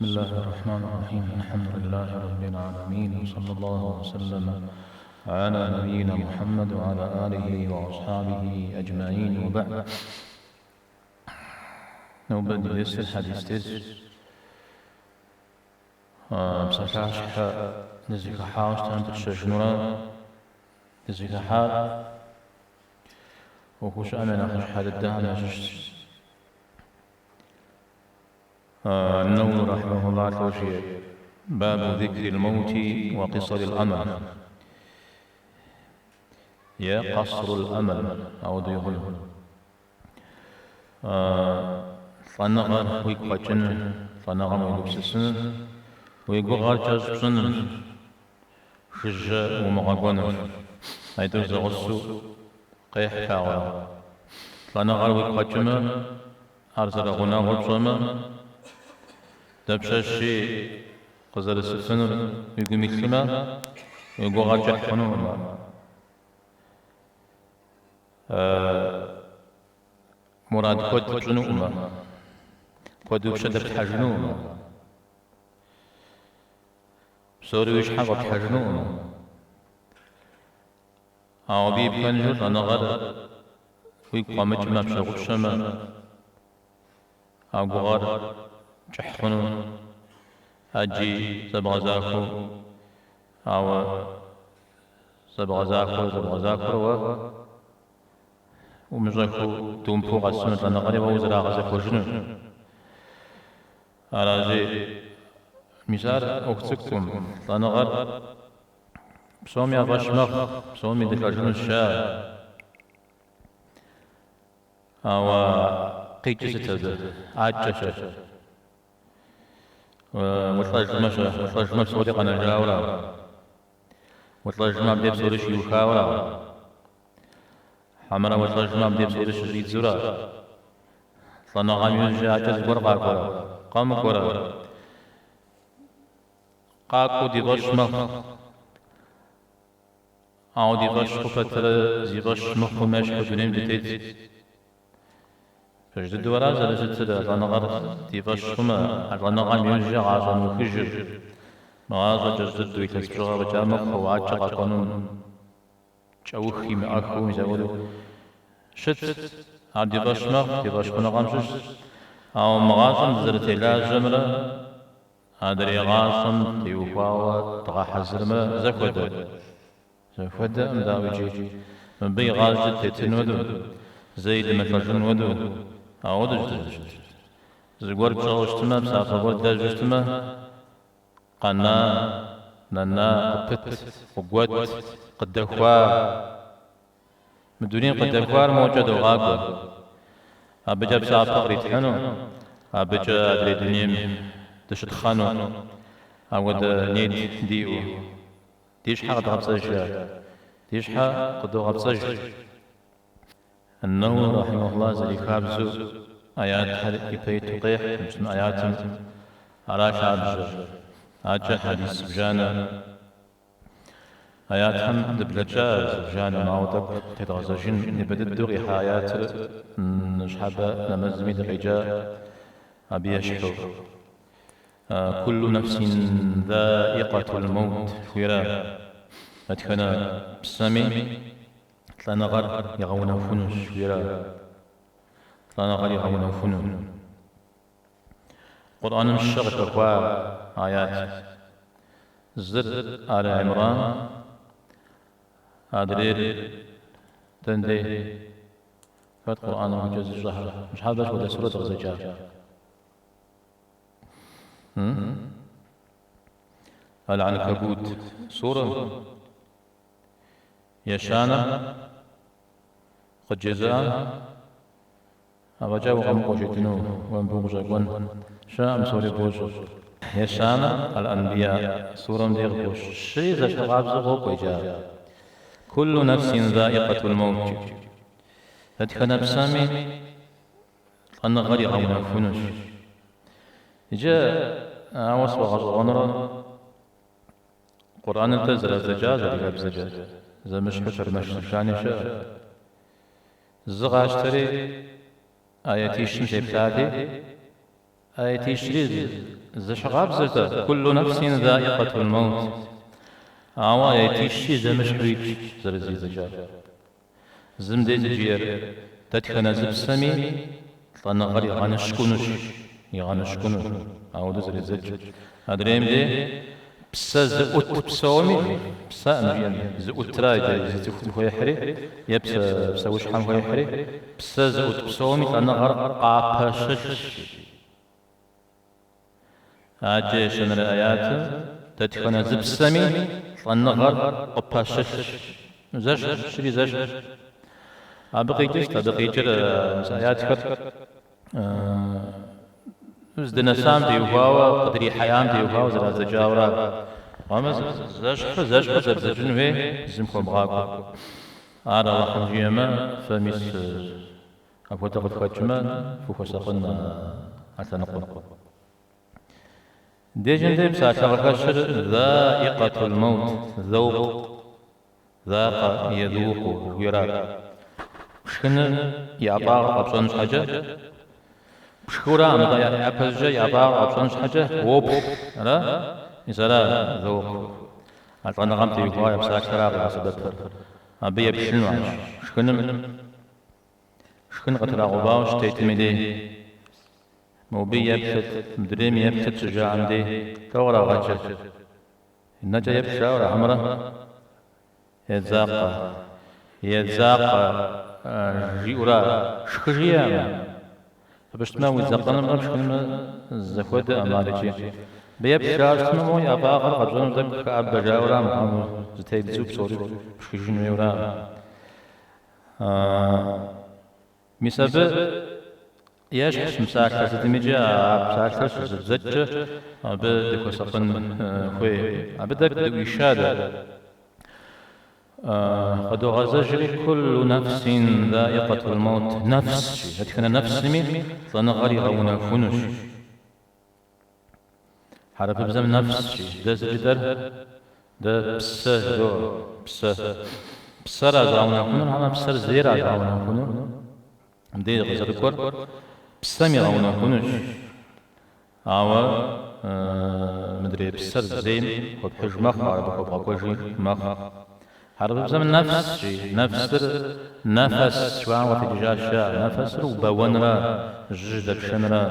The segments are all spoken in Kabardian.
بسم الله الرحمن الرحيم الحمد لله رب العالمين وصلى الله وسلم على نبينا محمد وعلى آله وأصحابه أجمعين وبعد. Нобэ ди дерсыр хьэдис дерсщ. Псалъащхьэ дызыхыхьауэ щытам пытщэжынурэ дызыхыхьар ӏуэхуу щыӏэм я нэхъыщхьэ дыдэхэм ящыщщ. Нэуи рахьимэхуллах лӏо жиӏэ, Бабу зикрил мэути уэ къисэрил амал. Е къасрул амал, ауэдэуи хъуну. Лӏэныгъэр уигу къэкӏыныр, лӏэныгъэм уегупсысыныр, уи гугъэр кӏэщӏ пщӏыныр, жыжьэ умыгъэкӏуэныр. Айтӏур зэгъусэу къехь плъагъурэ. Лӏэныгъэр уигу къэкӏымэ, ар зэрыгъунэгъур пщӏэмэ, дапщэщи къызэрысыфынур уи гум илъмэ, уи гугъэр кӏыхь хъунукъым. Мурад куэд пщӏынукъымэ, куэд уи пщэ дэплъхьэжынукъымэ, псори уи щхьэ фӏэплъхьэжынукъымэ. Ауэ абы и пхэнжу лӏэныгъэр уигу къэмыкӏмэ, пщыгъупщэмэ, а гугъэр кӏыхь хъуну, ӏэджи зэбгъэзахуэу, ауэ Зэбгъэзахуэрэ зэбгъэзахуэрэ уэ умыщӏэхыу думпу къэсыну лӏэныгъэри уэ узэрагъэзэхуэжыну. Аращи, мис ар ӏуэху цӏыкӏукъым, лӏэныгъэр псоми я фӏэщ мэхъу, псоми дылӏэжынущ жаӏэ. Ауэ къикӏыр сыт абы? Акӏэ-щэ? Улӏэжмэ-щэ? Улӏэжмэ псори къэнэжауэра? Улӏэжмэ абдей псори щиухауэра? Хьэмэрэ улӏэжмэ абдей псори щыщӏидзура? Лӏэныгъэм иужькӏэ акӏэ зыгуэр къакӏуэрэ? Къэмыкӏуэрэ? Къакӏуэу ди фӏэщ мэхъу. Ауэ ди фӏэщ хъу пэтрэ зи фӏэщ мыхъум ещхьу дунейм дытет. Пэж дыдэу ара зэрыщытыр, а лӏэныгъэр ди фӏэщ хъумэ, а лӏэныгъэм иужькӏэ гъащӏэ мыухыжыр, мы гъащӏэ кӏэщӏ дыдэу илъэс бжыгъэ фӏэкӏа мыхъуу, акӏэ къэкӏуэнум кӏэух имыӏэххэу мис апхуэдэу щыт. Ар ди фӏэщ мэхъу, ди фӏэщхъуныгъэм щыщщ. Ауэ мы гъащӏэм дызэрытелажьэмрэ адрей гъащӏэм теухуауэ дгъэхьэзырымрэ зэхуэдэ? Зэхуэдэкъым, дауикӏи. Мыбы игъащӏэкӏэ дытетын хуэдэу, зэи дымылӏэжын хуэдэу, ауэдэущ дызэрыщытыр. Зыгуэр тщӏэуэ щытмэ, псапэ гуэр длэжьу щытмэ, къэна, нэна, къыпыт, къыгуэт, къыдэхуа. Мы дунейм къыдэхуар мокӏэ догъакӏуэ. Абыкӏэ псапэ къритхьыну, абыкӏэ адрей дунейм дыщытхъэну, апхуэдэ нет диӏэу. Ди щхьэ къэдгъэпцӏэжрэ? Ди щхьэ къыдогъэпцӏэж. Ан-Нэуи рахьимэхуллах зэрихабзэу аятхэр ипэ иту къехь, мыпщӏын аятым ара лъабжьэр. Акӏэ хьэдис зыбжанэ аятхэм дыблэкӏа зыбжанэм, ауэ тӏэкӏу тедгъэзэжын. Ипэ дыдэу къихьа аятыр ныщхьэбэ нэмэзми дыкъеджа абы ещхьу. Куллу нэфсин заикъэтул мэут жыхуиӏэра. Дэтхэнэ псэми лӏэныгъэр игъэунэхунущ жыхуиӏэра. Лӏэныгъэр игъэунэхуну. Къурӏэным щэ къыхэхуа аят. Зыр Аль Имран, адрейр дэнэ дей? Хэт Къурӏэным гукӏэ зыщӏэхэр? Ныщхьэбэ сыт хуэдэ сурэ дыкъызэджар? Аль-Анкабут сурэм ещанэр къыджезыӏэм афӏэкӏа укъэмыкӏуэ жетӏыну, уэ мыбы укъыщӏэкӏуэн щыӏэкъым, псори бощӏэ. Ещанэр Аль-Анбия сурэм дей къыхощ. Щыри зэщхьыркъабзэу къокӏуэ иджы ар. Куллу нэфсин заикъэтул мэут. Дэтхэнэ псэми Лӏэныгъэр игъэунэхунущ. Иджы ауэ сфӏэгъэщӏэгъуэнурэ Къурӏэныр-тӏэ зэрадзэкӏащ адыгэбзэкӏэ, зэмыщхьу тэрмэш зыбжани щыӏэ. Зы къащтэри аятищым сеплъати, аятищри Зэщхьыркъабзэщ-тӏэ, Куллу нэфсин заикъэтул мэут. Ауэ аятищри зэмыщхьу итщ зэрызэдзэкӏар. Зым дей сыт жиӏэр, Дэтхэнэ зы псэми лӏэныгъэр игъэныщкӏунущ, игъэныщкӏуну, ауэдэу зэредзэкӏ. Адрейм дей, Псэ зыӏут псоми, псэӏым жиӏэм, зыӏутра иджы зы цӏыхум хуехьри, е псэ псэущхьэм хуехьри, псэ зыӏут псоми лӏэныгъэр къапэщылъщ. Адэкӏэ ещанэрей аятым дэтхэнэ зы псэми лӏэныгъэр къыпэщылъщ. Зэщхьщ, щыри зэщхьщ. Абы къикӏыр сыт? Абы къикӏыр мис аятхэр здынэсам теухуауэ, къыдрихьеям теухуауэ зэрадзэкӏауэра. Армырамэ, зэщхьыр зэщхьу зэбдзэкӏын хуей зым хуэбгъакӏуэу. Ар Алыхьым жиӏэмэ, фэ мис Апхуэдэ къыфхэкӏмэ, фыхуэсакъын а лъэныкъуэм. Дежым дей псалъэ къыхэщыр заикъэтул мэут, зэукъ, закъэ езуукъу жыхуиӏэрат. Пшхыныр и ӏэфӏагъыр къэпщӏэн щхьэкӏэ, пшхыура, мытӏэ япэщӏыкӏэ и ӏэфӏагъыр къэпщӏэн щхьэкӏэ уоплъ, ара? Мис ара зэукъ. А лӏэныгъэм теухуа я псалъэра къигъэсэбэпыр. Абы еплъыну арщ шхыным. Шхын къытрагъэувауэ щытетым и дей, мобы еплъыт, мыдрейм еплъыт щыжаӏэм дей, дауэ кърагъэкӏыр? Нэкӏэ еплъ жаӏэура хьэмэрэ? Едзакъэ, едзакъэ жиӏэура? Шхы жиӏэкъым. Абы щытмэ, уедзэкъэнымрэ пшхынымрэ зэхуэдэкъым ар икӏи. Абы еплъ жаӏэу щытмэ, мо и ӏэфӏагъыр къэпщӏэну тӏэкӏу хэӏэбэ жаӏэура, мыхъуамэ зытебдзэу псори пшхыжын хуейуэра? Мис абы ещхьщ мы псалъэр сытымикӏи а псалъэр щызэбдзэкӏкӏэ абы дыхуэсакъын хуей. Абы тӏэкӏу дыӏуиша дэ. Къыдогъэзэжри, Куллу нэфсин заикъэтул мэут, нэфс, жи, дэтхэнэ нэфсми лӏэныгъэр игъэунэхунущ. Хьэрыпыбзэм нэфс, жи, дэ сыт жытӏэр? Дэ псэ жыдоӏэ, псэ. Псэра зыгъэунэхунур, хьэмэ псэр зейра зыгъэунэхунур? Мыбдеж къызэрыкӏуэр псэм игъэунэхунущ, ауэ мыдрей псэр зейм хуэпхьыж мэхъу, ар абы хуэбгъэкӏуэжи мэхъу. Хьэрыпыбзэм нэфс, жи, нэфсыр нэфэс жыхуаӏэм къытекӏыжащ жаӏэ. Нэфэсыр убэуэнра, жьы жьэдэпшэнра.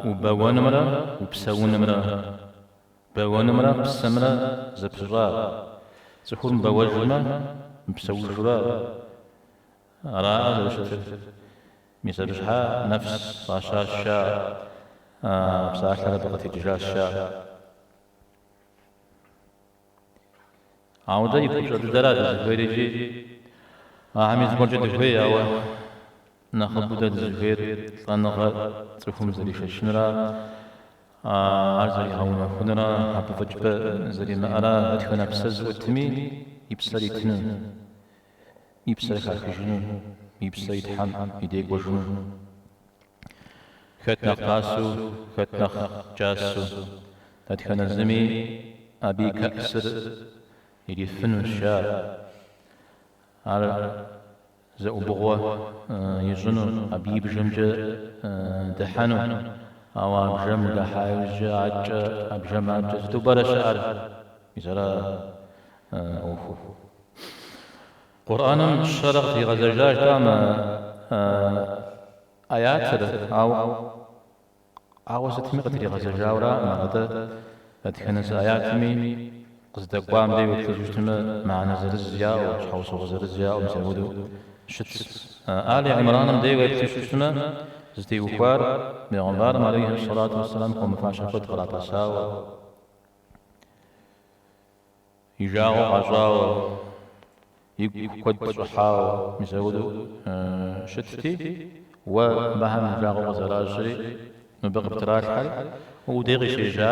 Убэуэнымрэ упсэунымрэ, бэуэнымрэ псэмрэ зэпыщӏа. Цӏыхур мыбэуэжмэ, мыпсэужурэ, араӏэ зэрыщытыр. Мис абы щхьа нэфс фӏащащ жаӏэ, псалъэр абы къытекӏыжащ жаӏэ. Ауэ дэ и купщӏэ дыдэра дызыхуейр икӏи ахэми зыгуэркӏэ дыхуей, ауэ нэхъыбэу дэ дызыхуейр лӏэныгъэр цӏыхум зэришэчынра, ар зэригъэунэхунра, абы фӏэкӏыпӏэ зэримыӏэра, дэтхэнэ псэ зыӏутми и псэр итыну, и псэр хахыжыну, и псэ и Тхьэм и дей кӏуэжыну. Хэт нэхъ пасэу, хэт нэхъ кӏасэу, дэтхэнэ зыми абы и кэӏсыр ирифынущ ар. Ар зэӏубыгъуэ ищӏыну, абы и бжэмкӏэ дыхьэну. Ауэ а бжэм удыхьа иужькӏэ аткӏэ, а бжэм аткӏэ сыту пӏэрэ щыӏэр? Мис ара ӏуэхур. Къурӏэным щэрэ къытригъэзэжащ жытӏа мы аятыр, ауэ ауэ сытми къытригъэзэжауэраӏым ар, атӏэ дэтхэнэ зы аятми къыздэкӏуам дей уеплъыжу щытмэ, мыхьэнэ зырыз яӏэу, щхьэусыгъуэ зырыз яӏэу мис апхуэдэу щытщ. Али Имраным дей уеплъыжу щытмэ, зытеухуар бегъымбарым алейхи сэлату уэсселам хуэмыфащэ куэд кърапэсауэ, И жагъуэ къащӏауэ, игу куэд щӏыхьауэ, мис апхуэдэу щытти, уэ мыбыхэм уи жагъуэ къызэращӏри, мыбы къыптралъхьэри, уэ уи дей къыщежьа,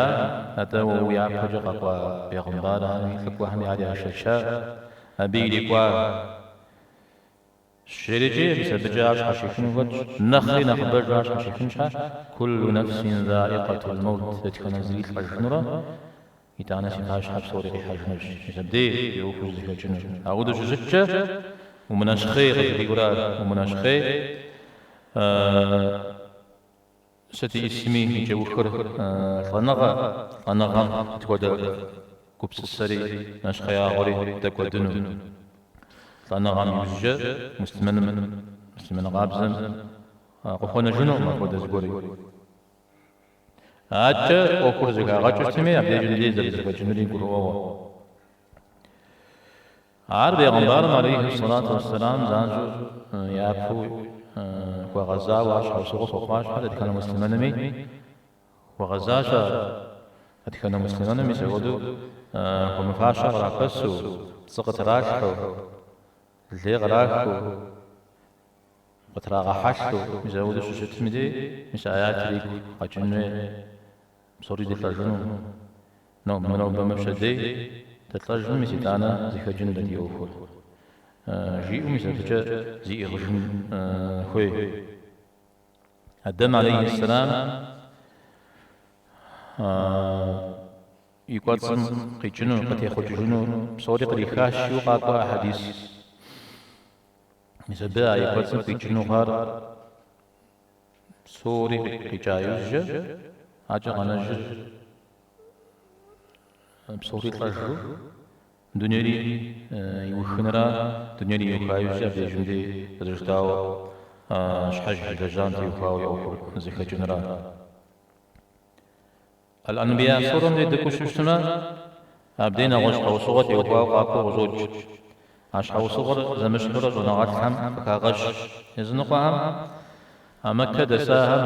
атӏэ уэ уи япэкӏэ къэкӏуа бегъымбархэми лӏыкӏуэхэми ар яшэча, абы ирикӏуа. Жиӏэрикӏи, мис абыкӏэ ар щхьэщихыну хэтщ, нэхъри нэхъыбэжу ар щхьэщихын щхьэ, Куллу нэфсин заикъэтул мэут, дэтхэнэ зыри лӏэжынурэ, итӏанэ си пащхьэ псори къихьэжынущ. Мис абдей и ӏуэхур зэхэкӏынущ. Ауэдэу щыщыткӏэ, умынэщхъей къыжриӏэурэ, умынэщхъей. Сыт исми и кӏэухыр лӏэныгъэ, лӏэныгъэм сыт хуэдэ гупсысэри нэщхъеягъуэри дэкӏуэдыну. Лӏэныгъэм иужькӏэ муслъымэным, муслъымэн къабзэм къыхуэнэжынукъым апхуэдэ зыгуэри. Адэкӏэ ӏуэхур зэхагъэкӏыу щытми, абдежым дей зэрызэхэкӏынури гурыӏуэгъуэ. Ар бегъымбарым алейхи сэлату уэсселам занщӏэу япэу хуэгъэзауэ ар щхьэусыгъуэ хуэхъуащ, дэтхэнэ муслъымэнми хуэгъэзащ ар. Дэтхэнэ муслъымэным мис апхуэдэу хуэмыфащэ кърапэсу, пцӏы къытралъхьэу, лей кърахыу, къытрагъэхьэлъэу, мис апхуэдэу щыщытым дей, мис аятыр игу къэкӏын хуей. Псори дылӏэжыну. Мынобэ мыпщэдей дылӏэжмэ, мис итӏанэ зэхэкӏын дэ ди ӏуэхур. Жиӏэу мис абыкӏэ зиӏыгъыжын хуей. Адэм алейхи сэлам и кӏуэцӏым къикӏыну, къытехъукӏыжыну псори кърихащ жиӏэу къакӏуэ хьэдис. Мис абы а и кӏуэцӏым къикӏыну хъуар Псори къикӏа иужькӏэ, адэкӏэ къэнэжыр псори лӏэжу, дунейри иухынра, дунейри иуха иужькӏэ абдежым дей зэрыжытӏауэ щхьэж илэжьам теухуауэ и ӏуэхур зэхэкӏынра. Аль-Анбия сурэм дей дыкӏуэу щытмэ, абдей нэгъуэщӏ щхьэусыгъуэ теухуауэ къакӏуэу къыщӏокӏ. А щхьэусыгъуэр зэмыщхьурэ щӏэныгъэлӏхэм къыхагъэщ. Языныкъуэхэм а Мэккэ дэсахэм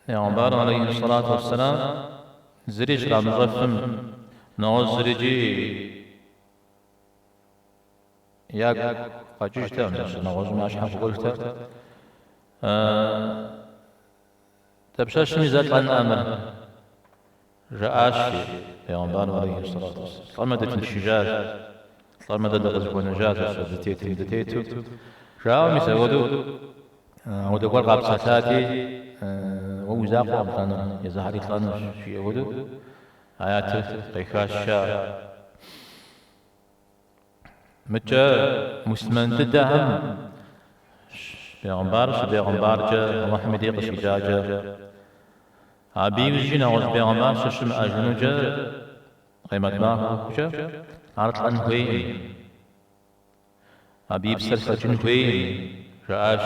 Бегъымбарым алейхи сэлату уэсселам зыри щрамыщӏэфым, нэгъуэщӏ зырикӏи ягу къэкӏыжтэкъым, нэгъуэщӏым я щхьэм хуэкӏуэжтэкъым. Дапщэщми зэ лӏэнкъэ мыр? Жаӏащ, жи бегъымбарым алейхи сэлату уэсселам. Лӏэмэ дытыншыжащ, лӏэмэ дэ дыкъызыхуэнэжащ, а дытетым дытету. Жаӏэу мис апхуэдэу ауэдэ гуэр къапсэлъати, уэ уи закъуэкъым лӏэнур, езыхэри лӏэнущ, жиӏэ хуэдэу аятыр къехащ, жаӏэ. Мыкӏэ муслъымэн дыдэхэм бегъымбар щыбегъымбаркӏэ Алыхьым и дей къыщикӏакӏэ, абы иужькӏи нэгъуэщӏ бегъымбар щыщымыӏэжынукӏэ, къемэт махуэкӏэ ар лӏэн хуейкъым, абы и псэр хэкӏын хуейкъым, жаӏащ.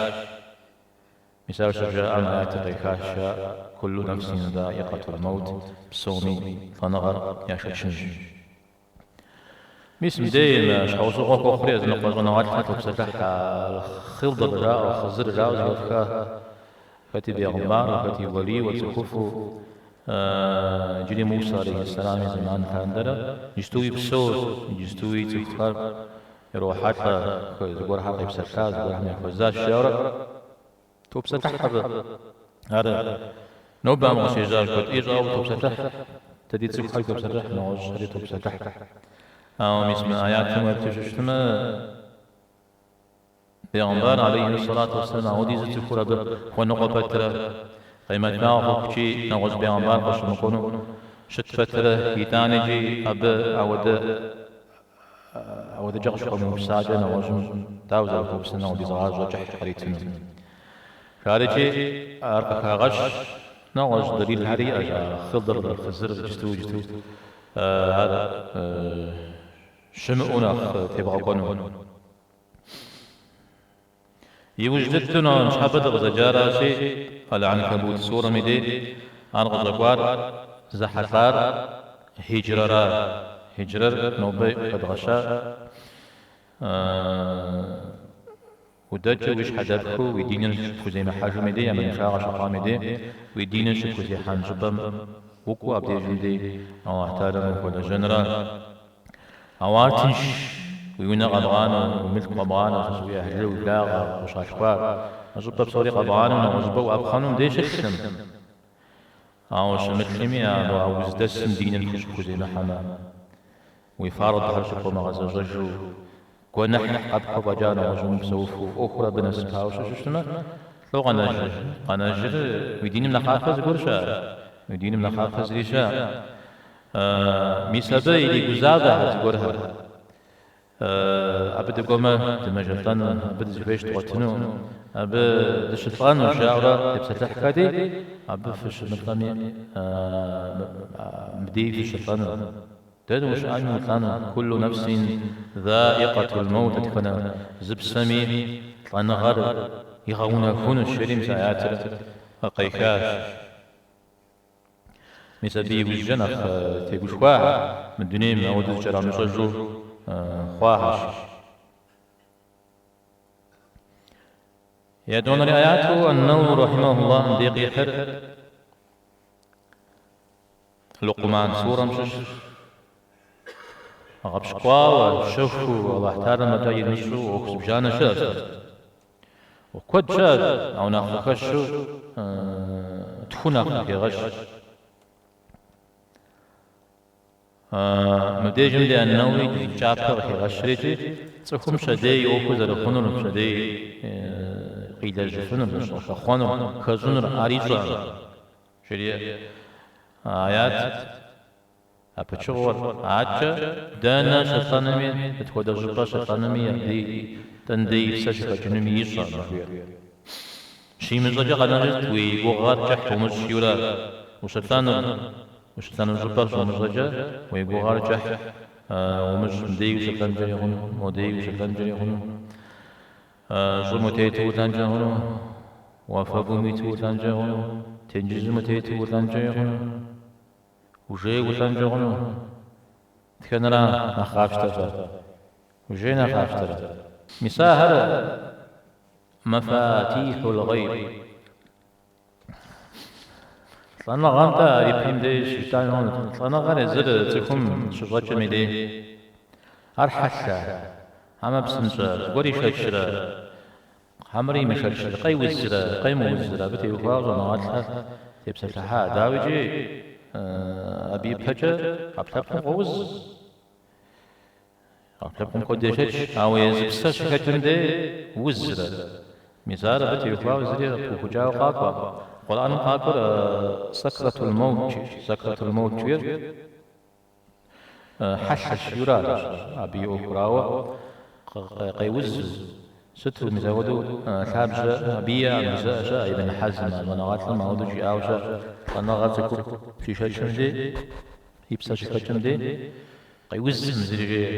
Мис ар щыжаӏэм аятыр къехащ, жаӏэ, Куллу нэфсин заӏикъэтул мэут, псоми лӏэныгъэр яшэчынщ. Мис мыбдей мы щхьэусыгъуэ хуэхъури языныкъуэ щӏэныгъэлӏхэр топсэлъыхь Хъидр жаӏэу, Хъызыр жаӏэу зэхэфха, хэти бегъымбару, хэти уэлийуэ, цӏыхуфӏу, иджыри Мусэ алейхьэссэлам и зэман лъандэрэ иджыстуи псэущ, иджыстуи цӏыхухэр ирохьэлӏэ, зыгуэрхэр къепсэлъа, зыгуэрхэм яхуэзащ жаӏэурэ топсэлъыхь абы. Ар нобэкъым къыщежьар, куэд ӏей щӏауэ топсэлъыхь, дэ ди цӏыхухэри топсэлъыхь, нэгъуэщӏхэри топсэлъыхь. Ауэ мис мы аятым уеплъу щытмэ, бегъымбар алейхи сэлату уэсселам апхуэдизу цӏыхур абы хуэныкъуэ пэтрэ, къемэт махуэ хъухукӏи нэгъуэщӏ бегъымбар къыщымыкӏуэну щыт пэтрэ, итӏанэкӏи абы ауэдэ Ауэдэкӏэ къыщыхуэмыупсакӏэ нэгъуэщӏым дауэ зэрыхуэупсэнур апхуэдиз гъащӏэ кӏыхь къритыну? Жарикӏи ар къыхагъэщ, нэгъуэщӏ дэлилхэри иӏэщ, а Хъыдыр, Хъызыр иджысту иджысту ар щымыӏэу нэхъ тебгъэкӏуэну. Иужь дыдэу ныщхьэбэ дыкъызэджаращи, Аль-Анкабут сурэм и дей ар къыщӏэкӏуар зэхьэлӏар хьиджрэра. Хьиджрэр нобэ къэдгъэща удэкӏыу уи щхьэ дэпхыу уи диныр щыпхуземыхьэжым и дей, ӏэмалыншагъэ щыхъуам и дей, уи диныр щыпхузехьэн щӏыпӏэм укӏуэу абдежым дей Аллахь Тэхьэлам ухуэлэжьэнра. Ауэ ар тынш, уи унэ къэбгъанэу, уи мылъку къэбгъанэу, сэ уи ӏыхьлы, уи благъэ, укъыщалъхуар, а щӏыпӏэ псори къэбгъанэу нэгъуэщӏ щӏыпӏэ уӏэпхъуэну мыбдеж щылъым. Ауэ щымылъми, абы а уздэсым диныр щыпхуземыхьэмэ, уи фардхэр щыпхуэмыгъэзэщӏэжу, гуэныхь къэпхьу фӏэкӏа нэгъуэщӏ умыпсэуфу, ӏуэхур абы нэсыпауэ щыщытмэ, лӏо къэнэжыр? Къэнэжыр уи диным нэхъапэ зыгуэр щыӏэ? Уи диным нэхъапэ зыри щыӏэ? Мис абы иригузавэхэр зыгуэрхэр. Абы дыкӏуэмэ, дымэжэлӏэну, абы дызыхуей щыдгъуэтыну, абы дыщылӏэну жаӏэурэ тепсэлъыхьхэти, абы фыщымылӏэми, мыбдеи фыщылӏэну. Дэнэ ущыӏэми улӏэну, куллу нэфсин заӏикъэтул мэут, дэтхэнэ зы псэми лӏэныгъэр игъэунэхунущ, жери мис аятыр къехащ. Мис абы иужькӏэ нэхъ тегушхуахэр, мы дунейм ауэдэу зыкӏэрамыщӏэжу хъуахэщ. Етӏуанэрей аяту Ан-Нэуэуи рахьимэхуллахь мыбдей къихьыр Лукъман сурэм щыщ. Гъэпщкӏуауэ, щэхуу, Аллахь Тэхьэлам фӏэкӏа имыщӏэу ӏуэху зыбжанэ щыӏэщ. ӏуэху куэд щыӏэщ, ауэ нэхъ къыхэщу тху нэхъ къыхегъэщ. Мыбдежым де Ан-Нэуэуи кӏапэ къыхегъэщри икӏи цӏыхум пщэдей и ӏуэхур зэрыхъунур, пщэдей къилэжьыфынур, зыщӏыхэхъуэнур, хэщӏынур ар ищӏэкъым. Жери аят а пычыгъуэр адэкӏэ дэнэ щылӏэнуми, сыт хуэдэ щӏыпӏэ щылӏэнуми, абы дэнэ и псэ щыхэкӏынуми ищӏэкъым жиӏэр. Щимыщӏэкӏэ къэнэжыр сыт уи гугъэр кӏыхь умыщӏ жиӏэурэ ущылӏэнур, ущылӏэну щӏыпӏэр щумыщӏэкӏэ уи гугъэр кӏыхь умыщӏ, мыдей ущылӏэнкӏэри хъуну, модей ущылӏэнкӏэри хъуну, щӏым утету улӏэнкӏэ хъуну, уафэгум уиту улӏэнкӏэ хъуну, тенджызым утету улӏэнкӏэри хъуну. Ужей улӏэнкӏэ хъуну? Дэтхэнэра нэхъ къафщтэр фэ? Ужей нэхъ къафщтэрэ? Мис ахэр мэфатихьул гъейб. Лӏэныгъэм-тӏэ ар ипэм деж щыжытӏами хъунут. Лӏэныгъэр езыр цӏыхум щыщӏэкӏым и дей. Ар хьэлъэ, хьэмэ псынщӏэ, зыгуэр ишэчрэ, Хьэмэрэ имышэчрэ, къеузрэ, къемыузрэ, абы теухуауэ щӏэныгъэлӏхэр тепсэлъыхьа. Дауикӏи, абы ипэкӏэ ӏэпкълъэпкъым къоуз. Ӏэпкълъэпкъым куэд ешэч, ауэ езы псэр щыхэкӏым дей узрэ. Мис ар абы теухуауэ зыри пыухыкӏауэ къакӏуэкъым. Къурӏэным къакӏуэр сэкратул мэут, сэкратул мэут жиӏэр Хьэлъэщ жиӏэурэ аращ абы и ӏуэхур, ауэ къеузу, сыту мис апхуэдэу лъабжьэ абы иӏэкъым жызыӏэ щыӏэ, Ибн Хьэзм, а щӏэныгъэлӏым ауэдэу жиӏауэ щыӏэ, лӏэныгъэр цӏыхур щишэчым дей, и псэр щыхэкӏым дей, къеузкъым зыри жеӏэ,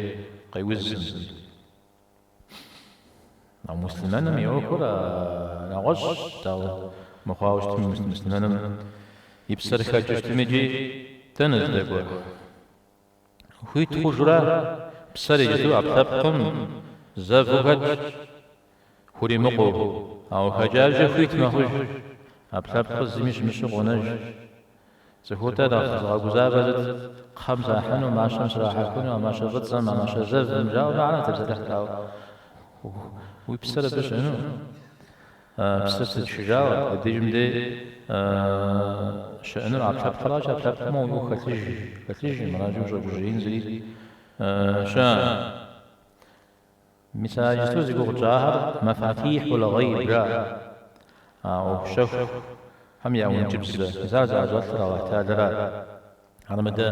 къеузкъым зыри. А муслъымэным и ӏуэхур нэгъуэщӏщ, дауэ мыхъуауэ щытми, муслъымэным и псэр хэкӏыу щытми икӏи дэнэ здэкӏуэр? Хуит хъужрэ псэр иджыту ӏэпкълъэпкъым зэву хэтщ, хуримыкъуу, ауэ хэкӏажьэ хуит мэхъуж, ӏэпкълъэпкъыр зыми щымыщу къонэж. Цӏыхур-тӏэ нэхъ зыгъэгузавэр сыт? Кхъэм сахьыну, мащэм срахьэхыну, а мащэ фӏыцӏэм, а мащэ зэвым, жаӏэу ара тепсэлъыхьт, ауэ уи псэр абы щыӏэну? Псэр пытшыжауэ, абдежым дей щыӏэнур ӏэпкълъэпкъращ, ӏэпкълъэпкъым уи ӏуэху хэлъыж, хэлъыжкъым, аращи ущӏэгужьеин зыри щыӏэкъым. Мис а иджысту зи гугъу тщӏахэр мэфатихьул гъейб жаӏэ, а ӏуэху щэхухэм я ӏункӏыбзэ. Мис ар зыӏэщӏэлъыр Алыхь Тэхьэлара. Ар мыдэ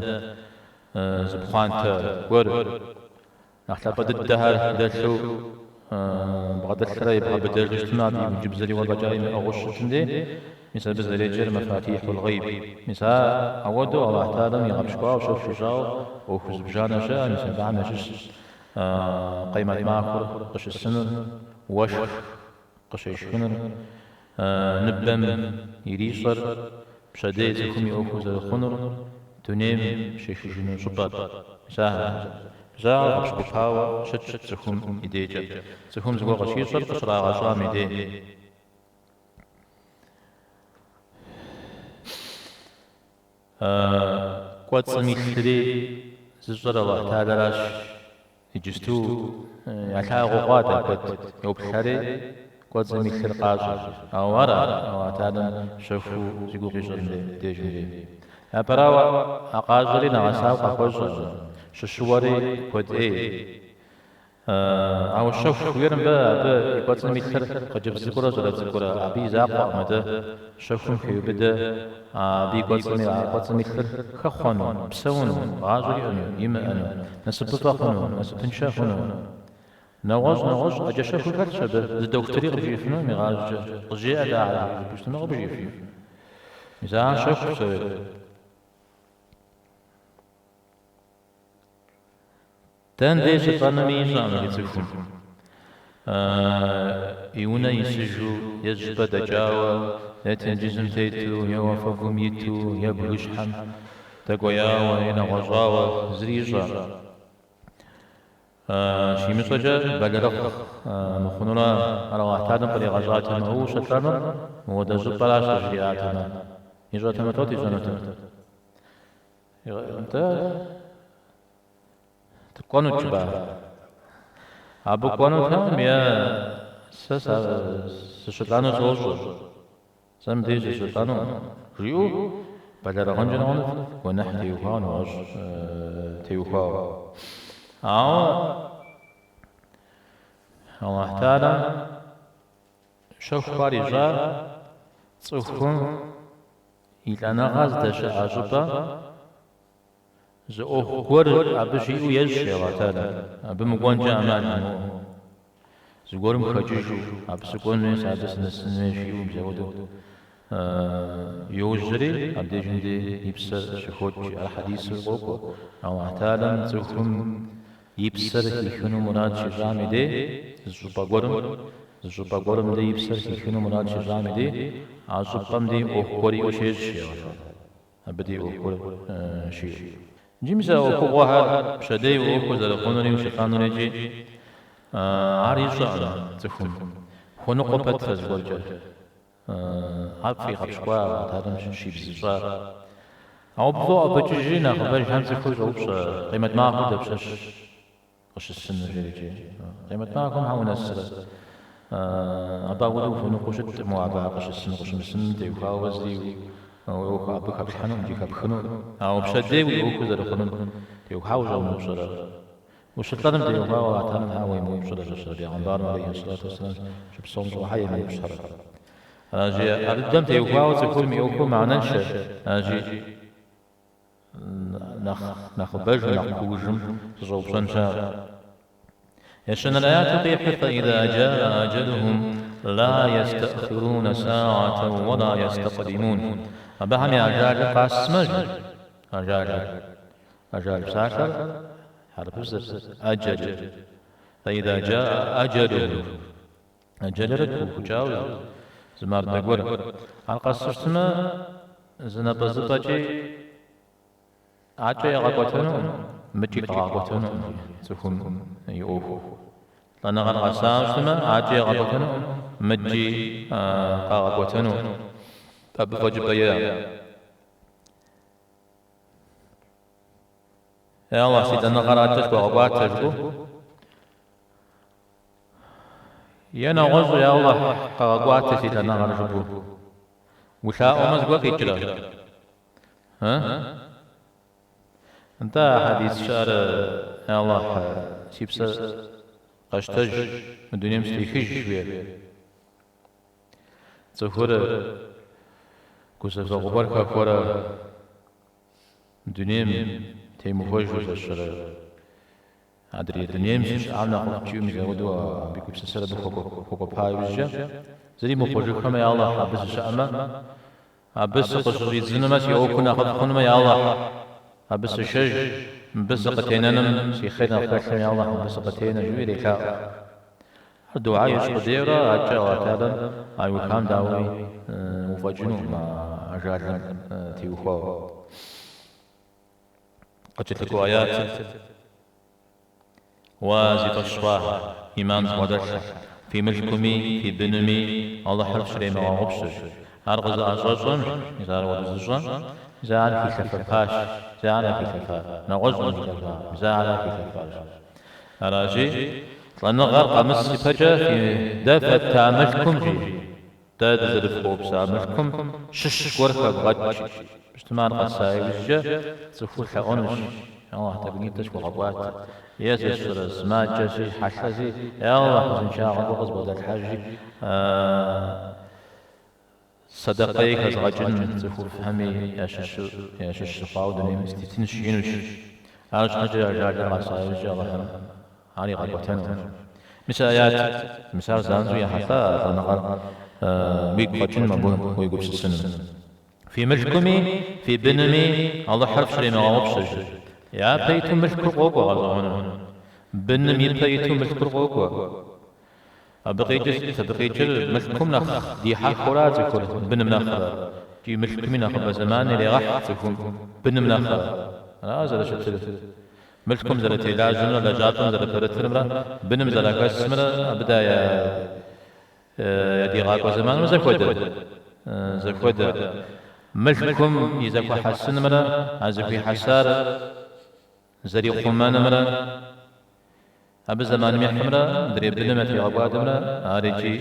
зы пхъуантэ гуэр нэхъ лъапӏэ дыдэхэр дэлъу бгъэдэлърэ ибгъэбыдэжу щытмэ, абы и ӏункӏыбзэри уэ фӏэкӏа имыӏыгъыу щытым дей, мис абы зэреджэр мэфатихьул гъейб. Мис а ауэдэу Алыхь Тэхьэлам игъэпщкӏуауэ, щэху ищӏауэ ӏуэху зыбжанэ щыӏэ, мис абыхэм ящыщ Къемэт махуэр къыщысынур, уэшх къыщешхынур, ныбэм ирищӏэр, пщэдей цӏыхум и ӏуэхур зэрыхъунур, дунейм щехыжыну щӏыпӏэр. Мис ахэр. Мис ахэр гъэпщкӏупауэ щытщ цӏыхум и дейкӏэ. Цӏыхум зыгуэр къыщищӏэр къыщрагъэщӏам и дей. Кӏуэцӏым илъри зыщӏэр Алыхь Тэхьэларащ. Иджысту ялъагъуу хъуат а куэд йоплъэри, кӏуэцӏым илъыр къащӏэ. Ауэ ар Алыхь Тэхьэлам щэхуу зи гугъу ищӏыр мыбдежым дей. Япэрауэ, а къащӏэри нэгъэсауэ къахуэщӏэркъым, щыщыуэри куэд ӏей. Ауэ щэху жиӏэр мыбы абы и кӏуэцӏым илъыр хъыджэбз цӏыкӏурэ щӏалэ цӏыкӏурэ, абы и закъуэкъым, атӏэ щэхум хеубыдэ абы и кӏуэцӏми, а кӏуэцӏым илъыр хэхъуэну, псэуну, гъащӏэ иӏэну, имыӏэну, насыпыфӏэ хъуну, насыпыншэ хъуну. Нэгъуэщӏ, нэгъуэщӏ ӏэджэ щэхур хэлъщ абы, зы дохутыри къыбжиӏэфынукъым игъащӏэкӏэ, къызжеӏэт ахэр жыпӏэу щытмэ, къыбжиӏэфыну. Мис ахэр щэху псори. Дэн дей щылӏэнуми ищӏэкъым жи цӏыхум. И унэ исыжу, е щӏыпӏэ дэкӏауэ, е тенджызым тету, е уафэгум иту, е бгыщхьэм дэкӏуеяуэ, е нэгъуэщӏауэ, зыри ищӏэкъым. Щимыщӏэкӏэ бэлэрыгъ мыхъунурэ ар Алыхь Тэхьэлам къригъэщӏатэмэ, уэ ущылӏэнур мыуэдэ щӏыпӏэращ къыжриӏатэмэ, ищӏэтэмэ лӏот ищӏэнутэр. Нтӏэ, кӏуэнут жыпӏа? Абы кӏуэнутэкъым е сэ сыщылӏэну сощӏэ, сэ мыбдеж сыщылӏэну, жиӏэу бэлэрыгъынкӏэ хъунут, гуэныхь теухуауэ, нэгъуэщӏ теухуауэ. Ауэ Алыхь Тэхьэлам щэху ар ищӏа цӏыхум И лӏэныгъэр здэщыӏэ щӏыпӏэм зы ӏуэху гуэр абы щиӏэу ещӏ Алыхь Тэхьэлам, абы мыкӏуэнкӏэ ӏэмал имыӏэу. Зыгуэрым хэкӏыжу, абы сыкӏуэн хуей, сэ абы сынэсын хуей жиӏэу мис апхуэдэу йожьэри, абдежым дей и псэр щыхокӏ. Ар хьэдисыр къокӏуэ. Алыхь Тэхьэлам цӏыхум И псэр хихыну мурад щищӏам и дей, зы щӏыпӏэ гуэрым, зы щӏыпӏэ гуэрым дей и псэр хихыну мурад щищӏам и дей, а щӏыпӏэм дей ӏуэху гуэр иӏэу щещӏ, жеӏэ. Абы дей ӏуэху гуэр щиӏэу. Иджы мис а ӏуэхугъуэхэр, пщэдей уи ӏуэхур зэрыхъунури ущылӏэнури икӏи ар ищӏэкъым цӏыхум. Хуэныкъуэ пэтрэ зыгуэркӏэ. Ар пфӏигъэпщкӏуа, Алыхь Тэхьэлам щибзыщӏа. Ауэ пфӏоӏэбыкӏыжри, нэхъыбэжхэм цӏыхур щӏоупщӏэ, Къемэт махуэр дапщэщ къыщысынур, жери икӏи. Къемэт махуэм хьэ унэсрэ? Абы апхуэдэу ухуэныкъуэу щыткъым, уэ абы ар къыщысыну, къыщымысынум теухуауэ зыри уи ӏуэху абы хэплъхьэнукъым икӏи хэпхынукъым. Ауэ пщэдей уи ӏуэхур зэрыхъунум теухуауэ ущӏэмыупщӏэрэ? Ущылӏэным теухуауэ Алыхь Тэхьэлам хьэ уемыупщӏрэ, жэщрэ бегъымбарым алейхи сэлату уэсселам щыпсэум щыгъуэ хьэ емыупщӏрэ? Аращи, ар дыдэм теухуауэ цӏыхум и ӏуэхур мыхьэнэншэ, аращи, нэхъ нэхъыбэжым, нэхъ куужым зыщӏэупщӏэн щыӏэщ. Ещанэрэ аяту къихьыр فإذا جاء أجلهم لا يستأخرون ساعة ولا يستقدمون. Абыхэм я ажалыр къасмэ, жи, ажалыр. Ажал псалъэр хьэрыпыбзэщ, أجل. فإذا جاء أجلهم. Аджэлыр пыухыкӏауэ зы мардэ гуэр. Ар къэсу щытмэ, зы напӏэзыпӏэкӏи акӏэ ягъэкӏуэтэнукъым, мыкӏи къагъэкӏуэтэнукъым цӏыхум и ӏуэху. Лӏэныгъэр къэсауэ щытмэ, акӏи ягъэкӏуэтэнукъым, мыкӏи къагъэкӏуэтэнукъым. Абы фӏэкӏыпӏэ иӏэкъым. Е Аллахь, си лӏэныгъэр адэкӏэ схуэгъэкӏуатэ, жыпӏэу. Е нэгъуэщӏу, Я Аллахь, къэгъэкӏуатэ си лӏэныгъэр, жыпӏэу. Улъаӏуэмэ, зыгуэр къикӏрэ? Ы? Нтӏэ, а хьэдис щыӏэр, Я Аллахь, си псэр къэщтэж, мы дунейм сытехыж, жиӏэр. Цӏыхур гузэвэгъуэ гуэр хэхуэрэ дунейм темыхуэжу зэщэрэ адрей дунейм сыщыӏам нэхъыфӏт жиӏэу мис апхуэдэу абы и гупсысэр абы хуэкӏуэпа иужькӏэ, зыри мыхъужыххэмэ, я Аллахь, абы сыщыӏэмэ, абы сыкъыщыщӏидзынумэ, си ӏуэхур нэхъыфӏ хъунумэ, я Аллахь, абы сышэж, мыбы сыкъытенэным си хъер нэхъ хэлъым, я Аллахь, мыбы сыкъытенэ, жиӏэу ирелъаӏуэ. Ар дугьэ ищӏ къудейрэ адэкӏэ Аллахь Тэхьэлам а иухам дауи уфӏэкӏынукъым а ажалым теухуауэ. Къыкӏэлъыкӏуэ аятыр, Уа зи фӏэщ хъуахэр, ӏиман зыбгъэдэлъхэр, фи мылъкуми, фи бынми Алыхьыр фщремыгъэгъупщэ. Ар къызыӏэщӏэщӏэм, мис ар ауэдэ зыщӏэм, мис ар хилъэфэпащ, мис ар хилъэфа, нэгъуэщӏкъым хилъэфа, мис ар хилъэфащ. Аращи, лӏэныгъэр къэмыс ипэкӏэ фи дэ фэтта мылъкум, жи, дэ дызэрыфхуэупса мылъкум щыщ гуэр хэвгъэкӏ, жи. Щытмэ, ар къэса иужькӏэ цӏыхур лъэӏуэнущ, Аллахь, тӏэкӏунитӏэ схуэгъэкӏуатэ. Е сэ сщӏэрэ, сымаджэщи, хьэлъэщи, я Аллахь, узыншагъэ гуэр къызбгъэдэлъхьэжи, сэдэкъей хэзгъэкӏын цӏыхуфӏхэми ящыщу, ящыщ сыхъуауэ дунейм сытетынщ, жиӏэнущ. Арщхьэкӏэ ажалыр къэса иужькӏэ Алыхьым ар игъэкӏуэтэнукъым. Мис а аятыр, мис ар занщӏэу ехьэлӏа а лӏэныгъэр уигу къэкӏыным абы уегупсысыным. Фи мылъкуми, фи бынми Алыхьыр фщремыгъэгъупщэ, жи. Япэ иту мылъкур къокӏуэ гъэщӏэгъуэну. Быным ипэ иту мылъкур къокӏуэ. Абы къикӏыр сыт? Абы къикӏыр мылъкум нэхъ дихьэхыура цӏыхур быным нэхърэ? Икӏи мылъкуми нэхъыбэ зэман ирегъэхь цӏыхум быным нэхърэ. Ара зэрыщытыр? Мылъкум зэрытелажьэмрэ лэжьапӏэм зэрыпэрытымрэ быным зэрахэсымрэ абы да я ядигъакӏуэ зэманымрэ зэхуэдэ? Зэхуэдэ. Мылъкум и зэхуэхьэсынымрэ а зэхуихьэсар зэрихъумэнымрэ абы зэманым ихьымрэ адрей быным ятригъэкӏуадэмрэ ар икӏи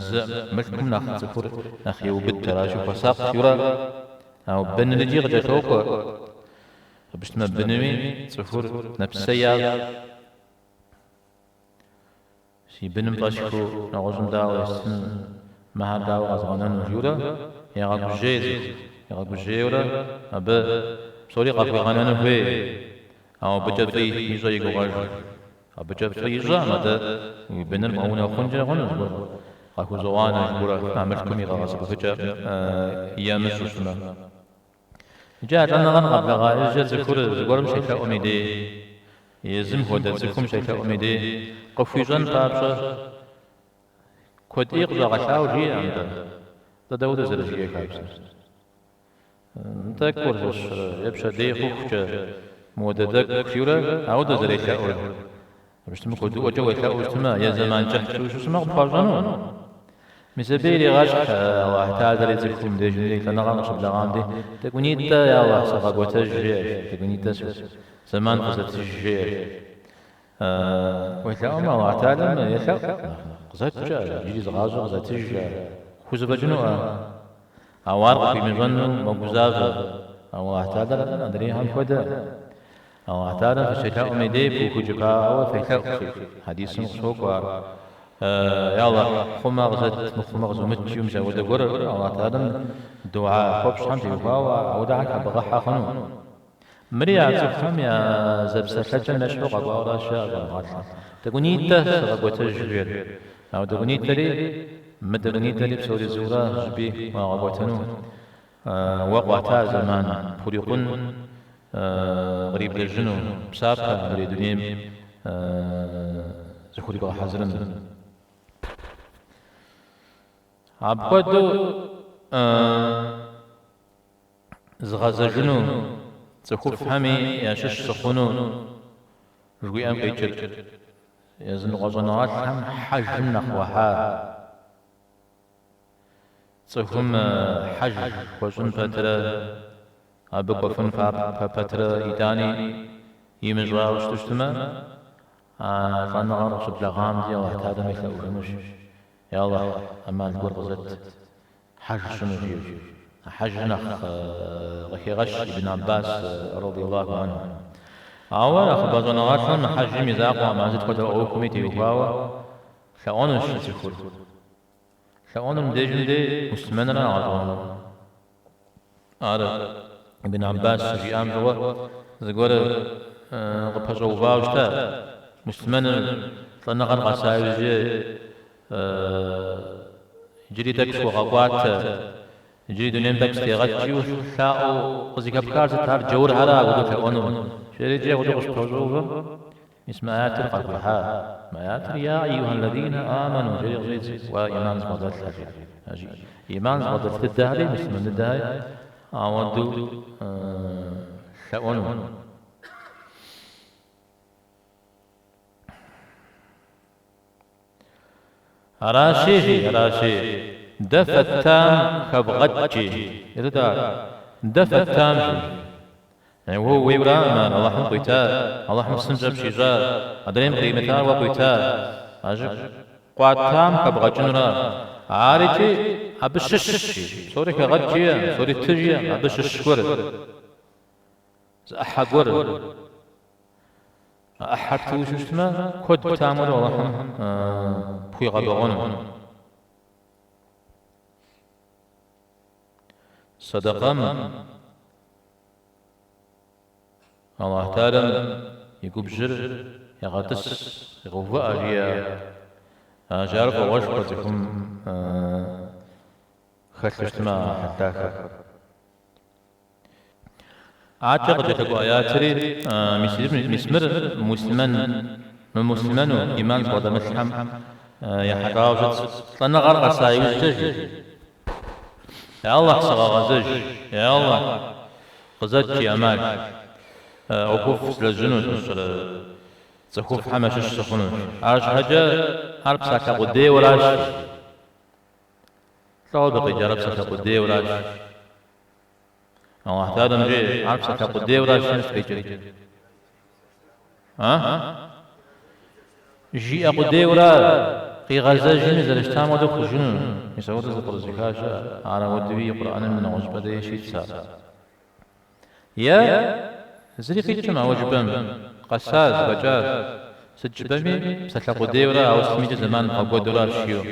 зы мылъкум нэхъ цӏыхур нэхъ еубыд, аращи хуэсакъ жиӏэурэ, ауэ быныр икӏи къыкӏэлъокӏуэ. Абы щытмэ бынми цӏыхур нэпсей ящӏ. Си быным фӏэсхыу нэгъуэщӏым дауэ естыну, мыхэр дауэ къэзгъэнэну жиӏэурэ егъэгужьей цӏыхур, егъэгужьейурэ абы псори къахуигъэнэну хуей, ауэ абыкӏэ фӏы ищӏэ и гугъэжу. Абыкӏэ фӏы ищӏэкъым, атӏэ уи быныр бгъэунэхъункӏэ хъуну зыгуэр къахузогъанэ жыпӏэурэ а мылъкум и къэгъэсэбэпыкӏэ ямыщӏу щытмэ. Иджы а лӏэныгъэр къэблэгъа иужькӏэ цӏыхур зыгуэрым щелъэӏум и дей, езым хуэдэ цӏыхум щелъэӏум и дей, къыхуищӏэн папщӏэ куэд ӏей къыщӏэгъэлъауэ жиӏэкъым нтӏэ. Нтӏэ дауэдэ зэрыжиӏэ хабзэр? Тӏэкӏур зыщрэ е пщэдей хъухукӏэ мыуэдэ тӏэкӏу жиӏэурэ ауэдэ зэрелъэӏур. Абы щытмэ куэдыӏуэкӏэ уелъэӏуу щытмэ, е зэман кӏыхькӏэ ущысмэ къыпхуащӏэну. Мис абы ирегъэщхь Аллахь Тэхьэлэри цӏыхум дежым дей, лӏэныгъэр къыщыблэгъам дей, тӏэкӏунитӏэ, я Аллахь, сыгъэкӏуэтэж, жеӏэ, тӏэкӏунитӏэ зэман къызэтыж, жеӏэ. Уелъэӏумэ, Аллахь Тэхьэлэм елъэӏу, къызэткӏэ, иджыри зы гъащӏэ къызэтыж, хузэфӏэкӏынуӏэ. Ауэ ар къыхуимыщӏэну мэгузавэ. Ауэ Аллахь Тэхьэлэр адрейхэм хуэдэ. Аллахь Тэхьэлэм фыщелъэӏум и дей пыухыкӏыпауэ фелъэӏу, хьэдисым къыщокӏуэ ар. Я Аллахь, хъумэ къызэт, мыхъумэ къызумыт, жиӏэу мис ауэдэ гуэр Аллахь Тэхьэлэм дугьэ хуэпщӏхэм теухуауэ ауэдэхэр хэбгъэхьэ хъуну. Мыри а цӏыхухэм я зэпсэлъэкӏэм ещхьу къэкӏуауэращ, жаӏэ щӏэныгъэлӏхэм. Тӏэкӏунитӏэ сыгъэкӏуэтэж жиӏэр. Ауэ тӏэкӏунитӏэри, мы тӏэкӏунитӏэри псори зыура щӏыпӏи уагъэкӏуэтэну. Уэ къуата зэман пхурикъун къриблэжьыну, псапэ адрей дунейм зыхурибгъэхьэзырыну. Апхуэдэу згъэзэжыну, цӏыхуфӏхэми ящыщ сыхъуну жыхуиӏэм къикӏыр языныкъуэ щӏэныгъэлӏхэм хьэжым нэхъ хуахьа. Цӏыхум хьэж хуэщӏын пэтрэ, абы кӏуэфын пэтрэ итӏани имыщӏауэ щыту щытмэ, а лӏэныгъэр къыщыблэгъам дей Алыхь Тэхьэлэм елъэӏужынущ, Я Алыхь, ӏэмал гуэр къызэт, хьэж сщӏыну жиӏэу. А хьэжыр нэхъ къыхегъэщ Ибн Аббас, радиаллаху анху. Ауэ нэхъыбэ щӏэныгъэлӏхэм хьэжым и закъуэкъым, а сыт хуэдэ ӏуэхуми теухуауэ лъэӏуэнущ цӏыхур. Лъэӏуэнур мыбдежым дей муслъымэнра гъэщӏэгъуэну. Ар Ибн Аббас щыжиӏам щыгъуэ зыгуэр къыпэщӏэувауэ щыта. Муслъымэныр лӏэныгъэр къэса иужькӏэ иджыри тӏэкӏу схуэгъэкӏуатэ, иджыри дунейм тӏэкӏу сытегъэт жиӏэу лъаӏуэу къызыхэпхар сыт ар джаурхьэра апхуэдэу лъэӏуэнур? Жери икӏи апхуэдэу къыщыпэщӏэувэм, Мис мы аятыр къахуихьа. Мы аятыр Я айюха ллазина аману жери къыщӏедз, уэ иман зыбгъэдэлъхэр жери. Аращи, иман зыбгъэдэлъ дыдэхэри, муслъымэн дыдэхэри ауэдэу лъэӏуэну. Аращи, жи, аращи, дэ фэттам хэвгъэкӏ, жи. Сыт ар? Дэ фэттам, жи. Уэ ууейураӏым ар, Алыхьым къуита, Алыхьым псынщӏэ пщищӏа, адрейм къримытар уэ къуита. Аращи, къуатам хэбгъэкӏынура? Ар икӏи абы щыщщ, жи. Псори хэгъэкӏ жиӏэм, псори ты жиӏэм, абы щыщ гуэр, зы ӏыхьэ гуэр. А ӏыхьэр птыуэ щытмэ, куэд птам хуэдэу Алыхьым пхуигъэбэгъуэну. Сэдэкъэм Аллахь Тэхьэлам и губжьыр егъэтӏыс, егъэувыӏэ, жиӏэ. Ар фӏыгъуэшхуэ цӏыхум хэлъу щытмэ а хьэл дахэр. Адэкӏэ къыкӏэлъыкӏуэ аятри, мис мыр муслъымэн, мымуслъымэну, ӏиман зыбгъэдэмылъхэм ехьэлӏауэ щытщ. Лӏэныгъэр къэса иужькӏэ жи. Я Аллахь, сыгъэгъэзэж, я Аллахь, къызэт жи ӏэмал. ӏуэхуфӏ злэжьынущ, цӏыхуфӏхэм ящыщ сыхъунущ. Арщхьэкӏэ ар псалъэ къудейуэращ. Лӏо абы къикӏар псалъэ къудейуэращ. Аллахь Тэхьэлам жеӏэ, ар псалъэ къудейуэращ сыт къикӏыр? А? Жиӏэ къудейуэра, къигъэзэжми зэрыщытам хуэдэу хъужыну. Мис апхуэдэу зэпкърызыха щыӏэ, ар ауэдэуи Къурӏэным нэгъуэщӏыпӏэ деж щитщ ар. Е зыри къикӏым ауэ жыпӏэм, къэсащ, зэфӏэкӏащ. Сыт жыпӏэми, псалъэ къудейуэра, ауэ сытмикӏэ зэман бгъэкӏуэдуращ жиӏэу.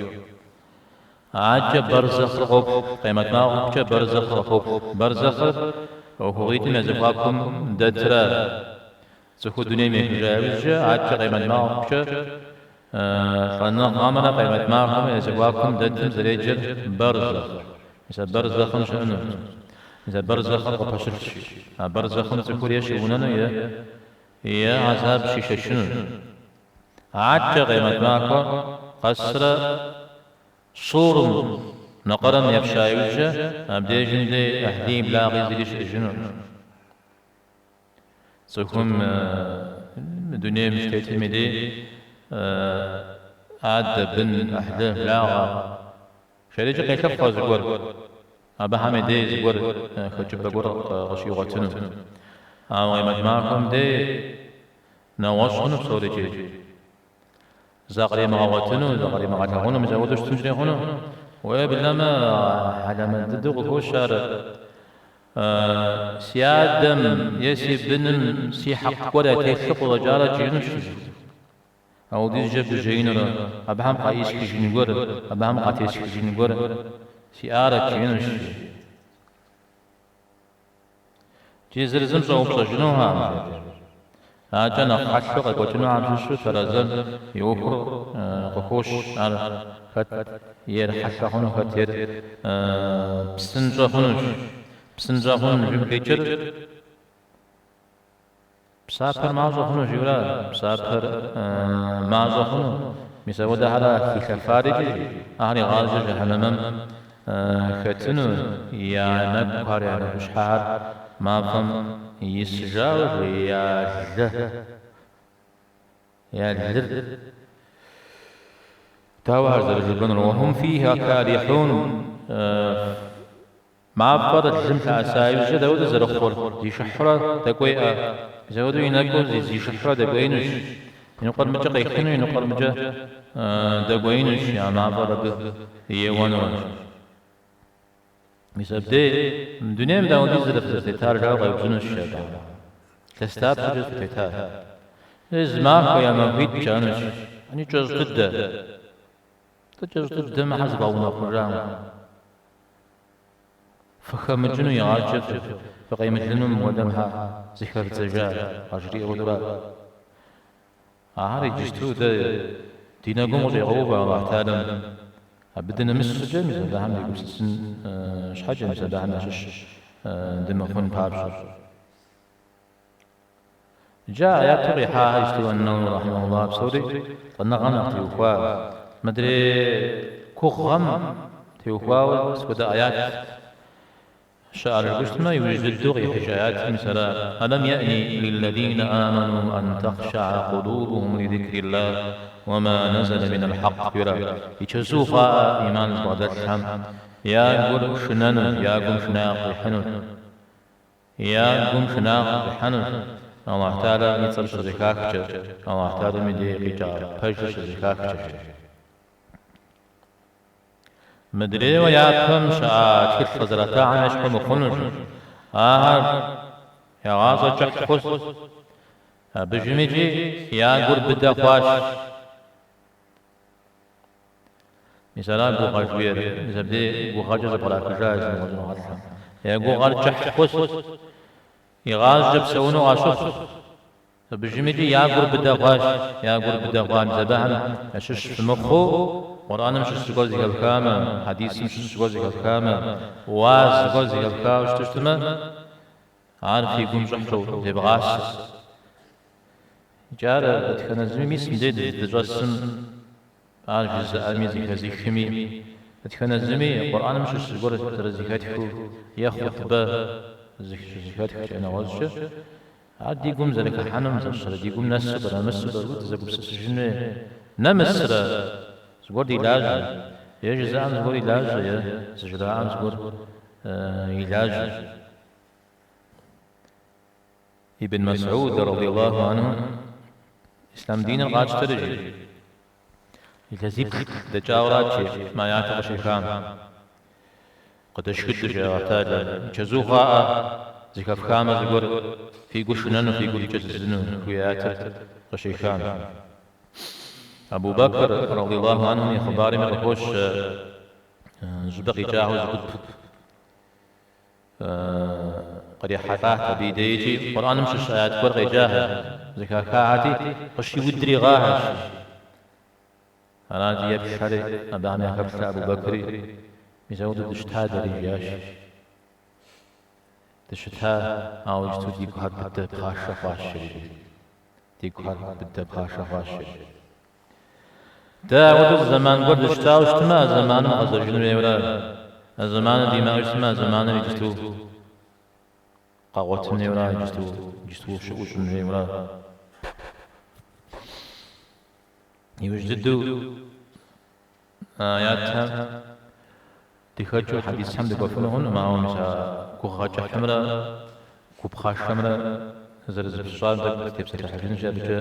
Адэкӏэ бэрзэхъыр къоплъ, къемэт махуэмкӏэ бэрзэхъыр къыхоплъ. Бэрзэхъыр ӏуэхугъуитӏым я зэхуакум дэтра цӏыхур дунейм ехыжа иужькӏэ, адэкӏэ къемэт махуэмкӏэ лӏэныгъэмрэ къемэт махуэмрэ я зэхуакум дэтым зэреджэр бэрзэхъ. Мис а бэрзэхъым щыӏэну. Мис а бэрзэхъыр къыпэщылъщ. А бэрзэхъым цӏыхур е щыунэну, е е гӏэзаб щишэчыну. Адэкӏэ къемэт махуэ къэсрэ сурым нэкъэрэм епща иужькӏэ абдежым дей ӏыхьлыи благъи зыри щыӏэжынукъым. Цӏыхум мы дунейм щытетым и дей адэ, бын, ӏыхьлы, благъэ жерикӏи къелъыхъуэ зыгуэр, абыхэм и дей зыгуэр хэкӏыпӏэ гуэр къыщигъуэтыну. Ауэ къемэт махуэм дей нэгъуэщӏ хъуну псорикӏи. Закъримыгъэгъуэтыну, закъримыгъэлъагъуну, мис апхуэдэу щытынкӏэри хъуну. Уеблэмэ, хьэлэмэт дыдэу къыхощ ар. Си адэм е си быным си хьэкъ гуэр ятелъу къыщӏэкӏарэт жиӏэнущ. Ауэдизкӏэ гужьеинурэ, абыхэм къаӏисхыжын гуэр, абыхэм къатесхыжын гуэр сиӏарэт жиӏэнущ. Икӏи зыр зым щӏэупщӏэжынухэм, адэкӏэ нэхъ хьэлъэу къекӏуэкӏынухэм щыщу тэрэзэм и ӏуэхур къыхощ, ар хэт ейр хьэлъэ хъуну, хэт ейр псынщӏэ хъунущ. Псынщӏэ хъун жиӏэм къикӏыр псапэр мащӏэ хъуну жиӏэура, псапэр мащӏэ хъуну. Мис апхуэдэхьэра хилъэфар икӏи ахэр игъащӏэкӏэ жыхьэнэмэм хэтыну, я нэкӏухэр, я нэкӏущхьэхэр мафӏэм исыжауэ, я лы, я лыр. Дауэ ар зэрыжыпӏэнур? Уэхум фиха калихьун. Мафӏэр лым лъэӏэса иужькӏэ дауэдэу зэрыхъур? Зишыхьурэ дэкӏуейӏэ? Мис апхуэдэу и нэкӏур зишыхьурэ дэкӏуеинущ. И ныкъуэр мыкӏэ къехыну, и ныкъуэр мыкӏэ дэкӏуеинущ, а мафӏэр абы еуэнурэщ. Мис абдей мы дунейм дауэдизрэ фызэрытетар жаӏэу къеупщӏынущ абы. Илъэс дапщэкӏэ фытета? Зы махуэ е махуитӏ жаӏэнущ. Ани кӏэщӏ дыдэ. Тӏэ кӏэщӏ дыдэ мыхьэр зывгъэунэхъужам. Фыхэмыкӏыну игъащӏэкӏэ фыкъемылыну мыуэдэм хьэ зыхэвдзэжа, къажриӏэ хуэдэурэ. Ахэр иджысту дэ ди нэгум къыщӏегъэувэ Аллахь Тэхьэлам. Абы дынэмыс щӏыкӏэ мис абыхэм дегупсысын щхьэкӏэ, мис абыхэм ящыщ дымыхъун папщӏэ. Иджы аяту къихьахэр иджысту Ан-Нэуэуи рахьимэхуллах псори лӏэныгъэм нэхъ теухуа. Мыдрей гугъэм теухуауэ сыт хуэдэ аят щыӏэр жыпӏэу щытмэ, иужь дыдэу къихьыж аятыр мис ара, Алам йэӏни лиллэзинэ амэну ан тэхъшэӏэ къулубухум лизикриллах уэ ма нэзэлэ минал хьэкъ жиӏэра. И чэзу хъуаӏэ ӏиман зыбгъэдэлъхэм я гур шынэну, я гум шынагъэ къихьыну. Я гум шынагъэ къихьэнущ, Аллахь Тэхьэлам и цӏэр щызэхахкӏэ, Аллахь Тэхьэлам и дей къикӏа пэжыр щызэхахкӏэ. Мыдрейуэ япэм щыӏа тхылъ къызэратахэм ещхьу мыхъунущ. Ахэр я гъащӏэр кӏыхь хъу. Абыжымикӏи я гур быдэ хъуащ. Мис ара гугъэ жыхуиӏэр, мис абдей гугъэкӏэ зэпкърахыжа языныкъуэ щӏэныгъэлӏхэм. Я гугъэр кӏыхь хъущ, игъащӏэкӏэ псэуну къащыхъу. Абыжымикӏи я гур быдэ хъуащ, я гур быдэ хъуа, мис абыхэм ящыщ фымыхъуу, Къурӏэным щыщ зыгуэр зэхэфхамэ, хьэдисым щыщ зыгуэр зэхэфхамэ, уаз зыгуэр зэхэфхауэ щыту щытмэ, ар фи гум щӏыхьу зевгъасэ. Икӏи ар дэтхэнэ зыми мис мыдей дыщӏэсым, ар жызыӏэми зэхэзыхми, дэтхэнэ зыми Къурӏэным щыщ зыгуэр зэрызэхэтхыу е хъутбэ щызэхэтхкӏэ нэгъуэщӏкӏэ, ар ди гум зэрыхыхьэнум зэщэрэ ди гум нэсу пӏэрэ нэмысу пӏэрэ жытӏэу дызэгупсысыжын хуей. Нэмысрэ зыгуэр ди лажьэ, е жызыӏэм зыгуэр и лажьэ, е зыжраӏэм зыгуэр и лажьэ. Ибн Мэсӏуд радиаллаху анху ислъам диныр къатщтэри жи, илъэсиплӏ дэкӏауэрат жи мы аятыр къыщехам. Къыдэшхыдэу жи Аллахь Тэхьэлэ, и чэзу хъуаӏэ, зэхэфхамэ зыгуэр, фи гур шынэну, фи гур кӏэзызыну жыхуиӏэ аятыр къыщехам. Абу Бэкр радиаллаху анхум и хъыбарми къыхощ щӏыпӏэ къикӏахэу зы гуп. Кърихьэлӏат абы и дей икӏи Къурӏэным щыщ аят гуэр къеджахэщ, зэхахахэти, къыщиудри гъахэщ. Арати, еплъхэри, абыхэм яхэплъэ Абу Бэкри, мис ауэдэу дыщыта дэри, жиӏащ. Дыщыта, ауэ иджыту дигухэр быдэ пхъашэ хъуащ, жери. Дигухэр быдэ пхъашэ хъуащ, жери. Дэ апхуэдэу зы зэман гуэр дыщытауэ щытмэ, а зэманым гъэзэжын хуейуэрэ, а зэманыр димыӏэу щытмэ, а зэманыр иджысту къэгъуэтын хуейуэрэ, иджысту, иджысту щыӏэу щӏын хуейуэрэ. Иужь дыдэу аятхэм дыхэкӏыу хьэдисхэм дыкӏуэфыну хъунукъым, ауэ мис а гугъэ кӏыхьымрэ гу пхъашэмрэ зэрызэпыщӏам тӏэкӏу дытепсэлъыхьыжынщи, абыкӏэ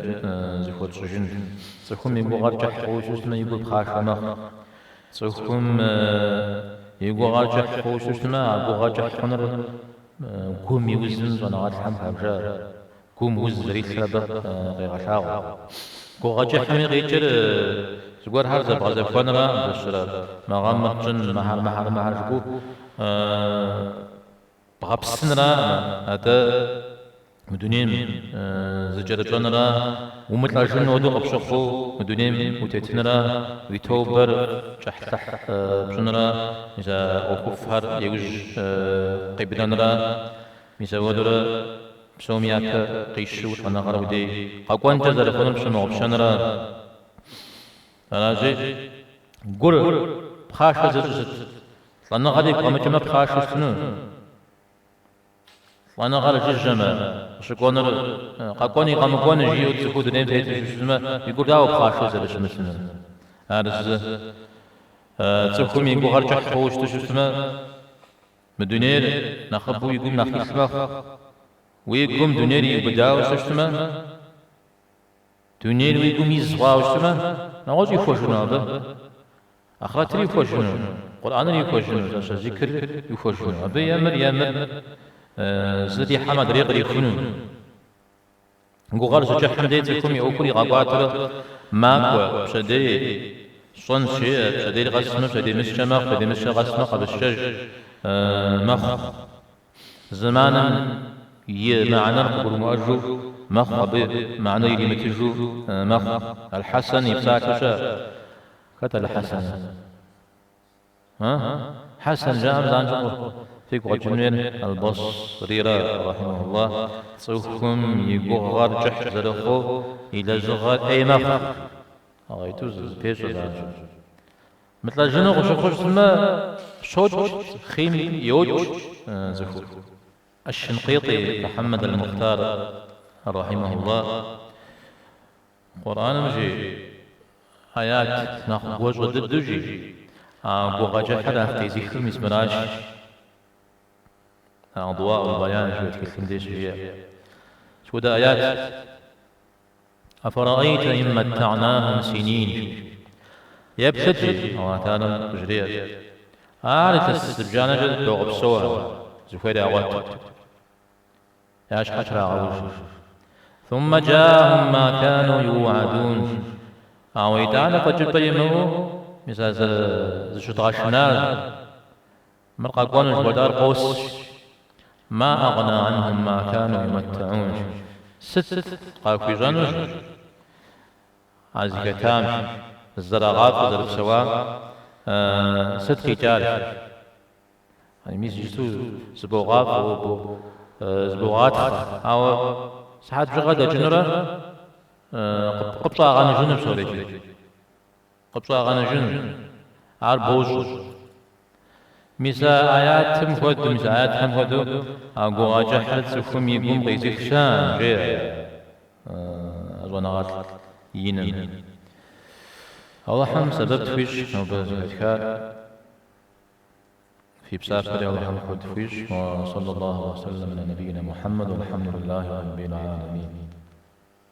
зыхуэтщӏыжын. Цӏыхум и гугъэр кӏыхь хъууэ щытмэ, и гур пхъашэ мэхъу. Цӏыхум и гугъэр кӏыхь хъууэ щытмэ, а гугъэ кӏыхь хъуныр гум и узым щӏэныгъэлӏхэм хабжа. Гум уз зэрилъыр абы къегъэлъагъуэ. Гугъэ кӏыхьми къикӏыр зыгуэрхэр зэбгъэзэхуэнра зэщырэ, мы гъэм мыр тщӏын, мыхьэр, мыхьэр, мыхьэр жыпӏэу бгъэпсынра, атӏэ мы дунейм зыкӏэрыпщӏэнра, умылӏэжын хуэдэу къыпщыхъуу мы дунейм утетынра, уи тобэр кӏыхьлӏыхь пщӏынра, мис а ӏуэхуфӏхэр иужь къибнэнра, мис ауэдурэ Псоми япэ къищу лӏэныгъэр уи дей къэкӏуэнкӏэ зэрыхъунур пщымыгъупщэнрэ? Аращи, гур пхъашэ зыщӏыр сыт? Лӏэныгъэр игу къэмыкӏмэ пхъашэу щытыну? Лӏэныгъэр жыжьэмэ, къыщыкӏуэнур къэкӏуэни къэмыкӏуэну жиӏэу цӏыхуу дунейм тету щытмэ, и гур дауэ пхъашэу зэрыщымытынур? Ар зы цӏыхум и гугъэр кӏыхь хъууэ щыту щытмэ, Мы дунейр нэхъыбэу и гум нэхъ илъ мэхъу. Уи гум дунейр иубыдауэ щытмэ, дунейр уи гум из хъуауэ щытмэ, нэгъуэщӏ ихуэжыну абы? Ахърэтыр ихуэжыну, Къурӏэныр ихуэжыну, зэщэ зикр ихуэжыну. Абы е мыр, е мыр зыр ихьэм адрей кърихуну. Гугъэр щыкӏыхьым дей цӏыхум и ӏуэхур игъэкӏуатэрэ макӏуэ, пщэдей сщӏэнщ, жеӏэ, пщэдейр къэсмэ, пщэдеймыщкӏэ мэхъу, пщэдеймыщкӏэ къэсмэ, къэбыщкӏэж мэхъу. Зэманым и мыхьэнэр къыгурымыӏуэжу мэхъу, абы мыхьэнэ иримытыжу мэхъу. Аль-Хьэсэн и псалъэ щыӏэ. Хэт Аль-Хьэсэн? Хьэсэн жаӏэм занщӏэу фигу къэкӏын хуейр Аль-Басрира, рахьимахуллах, цӏыхум и гугъэр кӏыхь зэрыхъуу и лэжьыгъэр ӏей мэхъу. Агъайту зыпещӏэ занщӏэу. Мылӏэжыну къыщыхъуу щытмэ, щокӏ, хъийм йокӏ цӏыхур. Аш-Шынкъитӏи Мухьэммэд Аль-Мухътар, рахьимахуллах, Къурӏэным жи аят нэхъ гуащӏэ дыдэу жи, а гугъэ кӏыхьыр нэхъ къизыхыр мис мыращ. Адуаӏул Баян жиӏэу тхылъым деж щыжиӏэ. Сыт хуэдэ аят? Афэраӏэйтэ ин мэттэгьнахум синин. Еплъыт жи, Аллахь Тэхьэлам къыжреӏэ. Ар илъэс зыбжанэкӏэ догъэпсэу, зыхуейр ягъуэт. Я щхьэ трагъэуж. Thumma джаахум ма кану юуадун. Ауэ итӏанэ фӏэкӏыпӏэ имыӏэу, мис а зыщыдгъэшынар, мыр къэкӏуэну жыхуэтӏар къос. Ма агъна анхум ма кану юмэттаун. Сыт къахуищӏэнущ а зыхэтам, зызэрагъафӏэу зэрыпсэуам, сыт къикӏар? Мис иджысту зыбогъафӏэ, зыбогъатхъэ, ауэ сыхьэт бжыгъэ дэкӏынурэ къыпщӏагъэныжыну псори. Къыпщӏагъэныжыну. Ар бощӏэ. Мис а аятым хуэдэу, мис а аятхэм хуэдэу а гугъэ кӏыхьыр цӏыхум и гум къизых щыӏэкъым, жеӏэ а щӏэныгъэлӏ иным. Алыхьым сэбэп тхуищӏ нобэ зэхэтхар. Фи псапэри Алыхьым куэд фхуищӏ. Уа саллаллаху уа саллам аля набийна Мухьэммэд, уалхьэмдулиллахи раббил гьаламин.